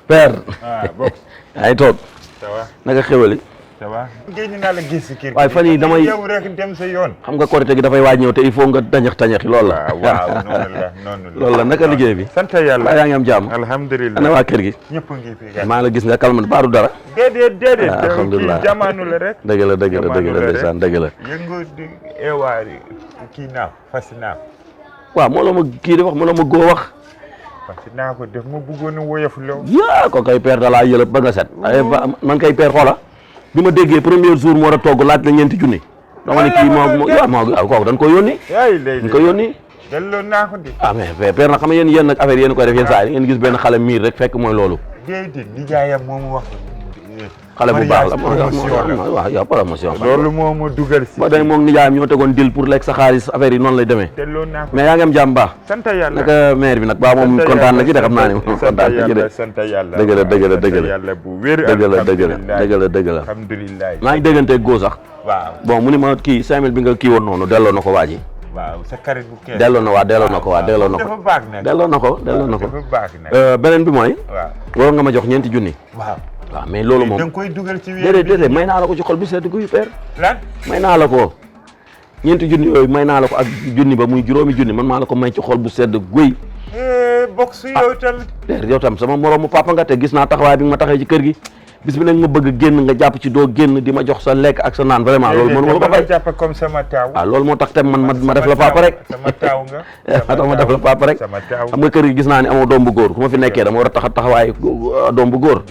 père. bokk. yaa ngi toog. ça va. naka xéwali. ça va. génn naa la gis si kër gi. waaye fan yii damay yow rek dem sa yoon. xam nga korite gi dafay waaj ñëw te il faut nga tañax-tañaxi loolu la. waaw noonu la noonu la. loolu la naka liggéey bi. sant yàlla. yaa ngi am jàmm. alhamdulilah. ana waa kër gi. ñëpp ngi fi. maa la gis nga calme baaru dara. déedéet. alhamdulilah kii jamono la rek. dëgg la ndeysaan dëgg la. yëngu di ewaari kii naaw fas naaw. waaw moo la ma kii di wax moo la ma góo wax. parce que naa ko def ma bëggoon a woyof law. yaa ko kay père da laa yëlëb ba nga set. ay man kay père xoola bi ma déggee premier jour moo war a togg laaj la ñeenti junni. dama ne kii moo kooku dañ ko yónni. dañ ko yónni. delloo naa ko di. ah mais père nag xam nga yéen nag affaire yéen koy def yenn saa yi ngeen gis benn xale miir rek fekk mooy loolu. déedéet nijaayam moomu wax. xale bu baax la waaw yow promotion. loolu moo ma dugal si. ba dañ moom nijaayam ñoo tegoon deal pour lekk sa xaalis affaire yi noonu lay demee. delloo naa ko mais yaa ngi am jàmm baax. sant yàlla naka maire bi nag baa moom kontaan na ci de xam naa ne moom kontaan na ci de. sant yàlla dëgg la yàlla bu wér. dëgg la alhamdulilah. maa ngi dégganteeg góo sax. waaw bon mu ni ma kii 5000 bi nga kii woon noonu delloo na ko waa ji. waaw sa xarit bu kee. delloo na ko dafa baax nag. delloo na ko dafa baax nag. beneen bi mooy. waaw waroon nga ma jox ñeenti junni. waaw mais loolu moom da nga koy dugal ci weer bi déedéet may naa la ko ci xol bi sedd guy père. lan may naa la ko ñeenti junni yooyu may naa la ko ak junni ba muy juróomi junni man maa la ko may ci xol bu sedd guy. bokk su yow tamit. père yow tam sama moroomu papa nga te gis naa taxawaay bi nga ma taxee ci kër gi bis bi nag ma bëgg génn nga jàpp ci doo génn di ma jox sa lekk ak sa naan vraiment loolu mënu ma la ko fay. jàpp comme sama taaw. loolu moo tax tam man ma def la papa rek. sama taaw nga. ma def la papa rek. sama taaw xam nga kër gi gis naa ne amoo doom bu góor ku ma fi nekkee dama war a taxawaay doom bu góor.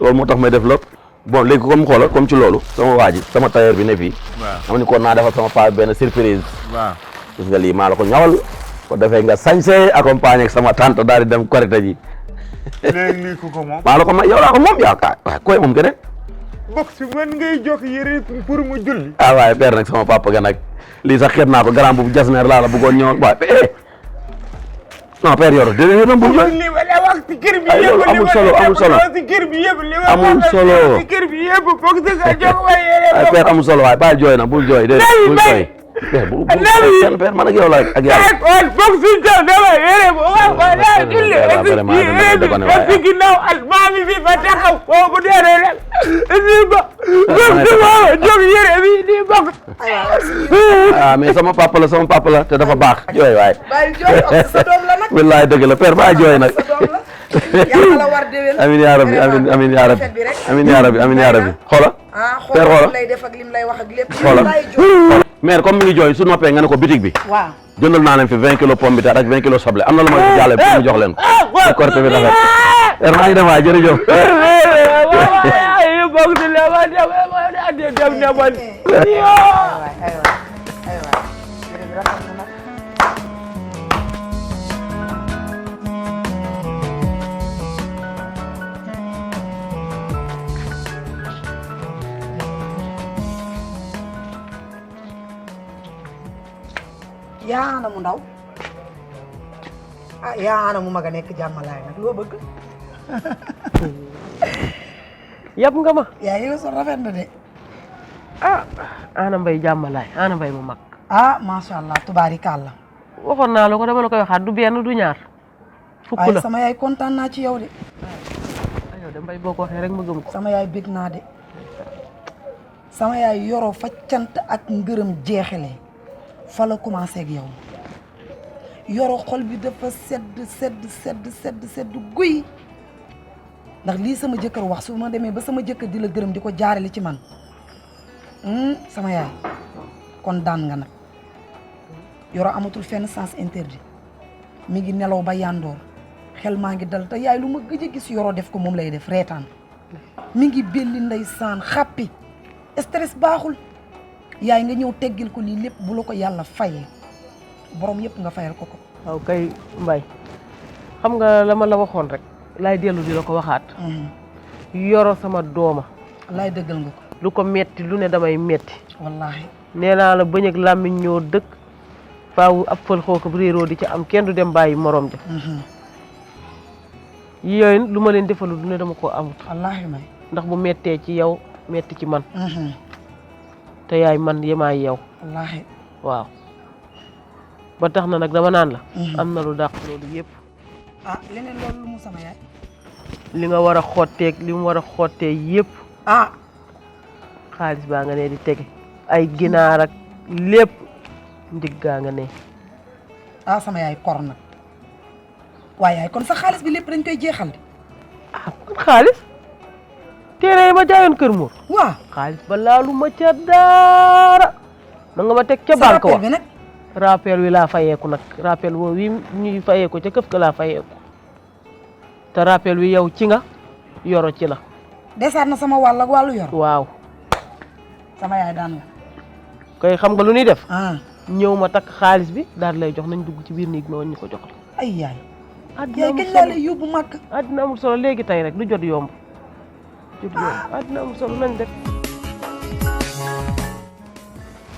loolu moo tax may def lépp. bon léegi comme xoola comme ci loolu sama waa ji sama tailleur bi ne fii. waaw am ni kon naa defal sama paa benn surprise. waaw gis nga lii maa la ko ñawal ko defee nga sañse accompagné ak sama tante daal di dem korite ji. léegi lii ku ko moom. maa la ko may yow laa ko moom yaa kaay waaye koy moom keneen. bokk si mën ngay jox yëre pour mu julli. waaye père nag sama papa ga nag lii sax xeet naa ko grand bu jasneer laa la bëggoon ñëw waaye non père yor déedéet na bu ñu. li ma la wax ci kër bi ay loolu amul solo ci kër bi yëpp li ma amul solo ci kër bi yëpp foog nga jox ma yére. ay père amul solo waaye bàyyi jooy na bul jooy déedéet bul jooy. bu kenn père man ak yow la ak yàlla. foog si taw dama yére bu wax la julli ci ginnaaw almaami bi fa taxaw foofu dere rek si ba jox yére bi di bokk. mais sama papa la te dafa baax jooy waaye. bàyyi jooy ak sa doom la nag. wallaay dëgg la père bàyyi jooy nag. yàlla la war déwén. amiin yaa rabbi amiin yaa rabbi amiin yaa rabbi xoola. père xoola lay def ak lim lay wax ak lépp. xoola mère comme mi ngi jooy su noppee nga ne ko bitig bi. waaw jëndal naa leen fi 20 kilos pomme de terre ak 20 kilos soble am na lu ma jàlle pour mu jox leen ko. ak korte bi rafet. père maa ngi dem waay jërëjëf. yaa ana mu ndaw yaa ana mu mag a nekk jàmmalaay nag loo bëgg. yab nga ma. yaa ngi so rafet na de. ana mbay jàmmalaay ana mbay mu mag. macha allah tubaarikàlla. waxoon naa la ko dama la koy waxaat du benn du ñaar. fukk la waaye sama yaay kontaan naa ci yow de. yow de mbay boo ko waxee rek ma gëm ko. sama yaay bég naa de. sama yaay yoroo fa cant ak ngërëm jeexale fa la commencé ak yow yoro xol bi dafa sedd guy ndax lii sama jëkkër wax su ma demee ba sama jëkkër di la gërëm di ko jaarale ci man sama yaay kon daan nga nag yoro amatul fenn sens interdit mi ngi nelaw ba yandoor xel maa ngi dal te yaay lu ma gëj a gis yoro def ko moom lay def reetaan mi ngi belli ndeysaan xàppi stress baaxul yaay nga ñëw teggil ko lii lépp bu la ko yàlla fayee borom yëpp nga fayal ko ko. waaw kay mbay xam nga la ma la waxoon rek laay dellu di la ko waxaat. yoro sama dooma. laay dëggal nga ko. lu ko metti lu ne damay metti. wallaahi. nee naa la bëñ ak làmmiñ ñoo dëkk faaw ab fël xoo ko réeroo di ci am kenn du dem bàyyi morom ja. yooyu lu ma leen defalu lu ne dama koo amut. wallaahi may. ndax bu mettee ci yow metti ci man. te yaay man yemaay yow. wallaahi. waaw ba tax na nag dama naan la. am na lu dàq loolu yëpp. leneen loolu lu mu sama yaay. li nga war a xotteeg li mu war a xottee yëpp xaalis baa nga ne di tege ay ginaar ak lépp ndiggaa nga ne sama yaay kor nag waaye yaay kon sa xaalis bi lépp dañ koy jeexal de xaalis téere yi ma jaayoon kër Mor waaw xaalis ba laalu ma ca daara na nga ma teg ca banque wa nag rappel wi laa fayeeku nag rappel woo wi ñuy fayeeku ca këf ka laa fayeeku te rappel wi yow ci nga yoro ci la desaat na sama wàll ak wàllu yor waaw sama yaay daan nga koy xam nga lu ñuy def ñëw ma takk xaalis bi daal lay jox nañ dugg ci biir néeg ma woon ñu ko jox la ay yaay àddina yaay kañ laa lay yóbbu màkk àddina amul solo léegi tey rek lu jot yomb àddina amul solo nañ def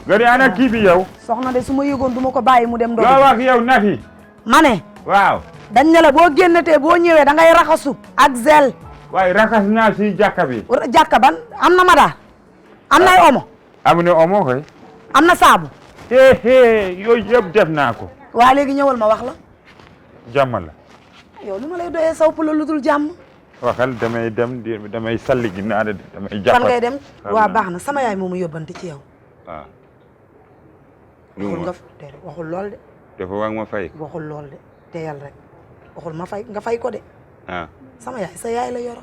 gari ana kii bi yow soxna de su ma yëgoon du ma ko bàyyi mu dem ndox loo wax yow Nafi ma ne waaw dañ ne la boo génnatee boo ñëwee da ngay raxasu ak zel waaye raxas naa si jàkka bi jàkka ban am na ma daal am nay omo am na omo koy am na saabu yooyu yëpp def naa ko waa léegi ñëwal ma wax la jàmm la yow lu ma lay doyee saw pula lu dul jàmm waxal damay dem damay salli gi naa de damay jàppal fan ngay dem waa baax na sama yaay moomu yóbbante ci yow waaw waxul nga waxul lool de dafa wax ma fay waxul lool de teyal rek waxul ma fay nga fay ko de sama yaay sa yaay la yoro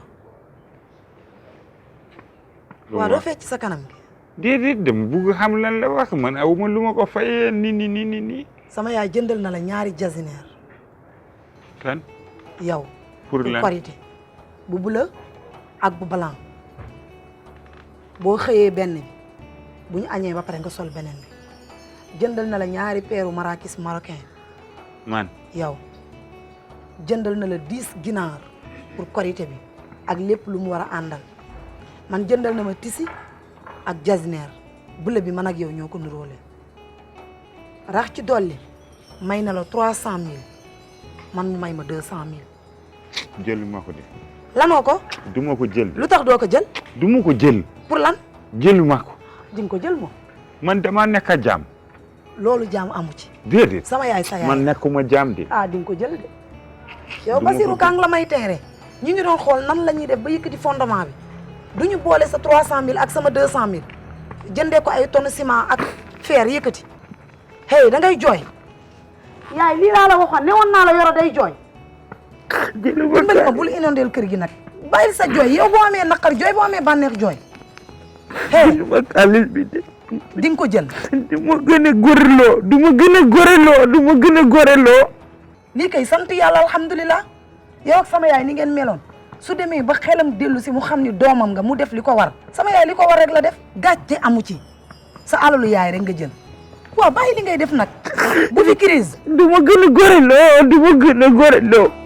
waaw doo fecc sa kanam gi déedéet dem bugg xam lan la wax man aw ma lu ma ko fayee nii sama yaay jëndal na la ñaari jasineer kan yow pour lan korité bu bleu ak bu blanc boo xëyee benn bi bu ñu añee ba pare nga sol beneen bi jëndal na la ñaari peeru marakis marocain man yow jëndal na la 10 ginaar pour korité bi ak lépp lu mu war a àndal man jëndal na ma tisi ak jasineer bleu bi man ak yow ñoo ko nuróole rax ci dolli may na la 300 000 man mu may ma 200 000 jël ma ko de lanoo ko du ma ko jël lu tax doo ko jël du ma ko jël pour lan jëlu ma ko di nga ko jël moom man dama nekk a jaam loolu jaam amu ci déedéet sama yaay sa yaay man nekkuma jaam de di nga ko jël de yow Basiru Kang la may teere ñu ngi doon xool nan la ñuy def ba yëkkati fondement bi du ñu boole sa 300 000 ak sama 200 000 jëndee ko ay tonne ciment ak fer yëkkati hey da ngay jooy yaay lii laa la waxoon ne woon naa la yoro day jooy dimbali ma bul inondeel kër gi nag bàyyil sa jooy yow boo amee naqar jooy boo amee bànneex jooy hey ma xaalis bi de di nga ko jël du ma gën a góorloo du ma gën a góorloo du ma gën a góorloo lii kay sant yàlla alhamdulilah yow ak sama yaay ni ngeen meloon su demee ba xelam dellu si mu xam ni doomam nga mu def li ko war sama yaay li ko war rek la def gàcce amu ci sa alalu yaay rek nga jël waaw bàyyi li ngay def nag bu fi crise du ma gën a góorloo du ma gën a góorloo